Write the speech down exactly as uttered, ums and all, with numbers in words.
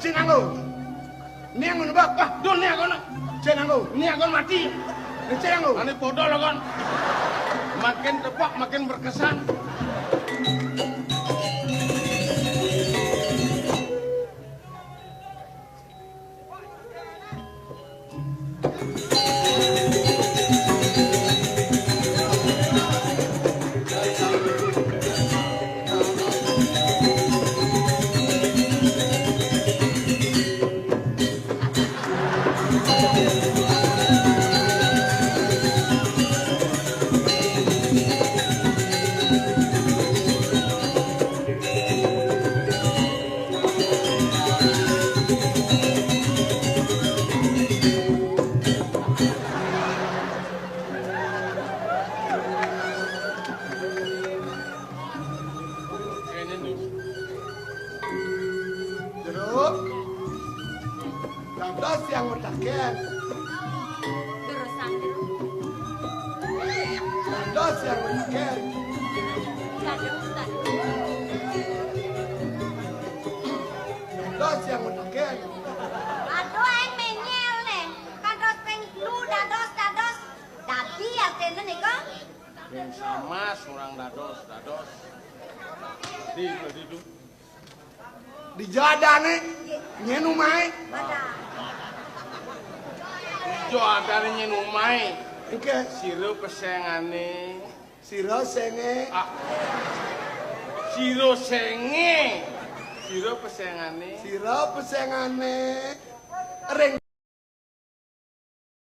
Niang, oh. Niang ngono, Bab. Ah, dul niang kono. Cek nang, oh. Niang kon mati. Cek nang, oh. Ane bodol kon. Makin tepok, makin berkesan. Kene, Nduk. Jero. Dados yang mutaken. Durusang, Jero. Dados yang mutaken. Dados, dados. Dados yang mutaken. Aduh, aing menyel nih. Kan terus ping lu dados, dados. Dadi artine niku? Yang sama, surang dados, dados. Di, di, di. Di jadane nyen umahe. Padahal. Jadane nyen umahe. Oke. Sira pesengane. Sira senge. Ah. Sira senge. Sira pesengane. Sira pesengane. Ring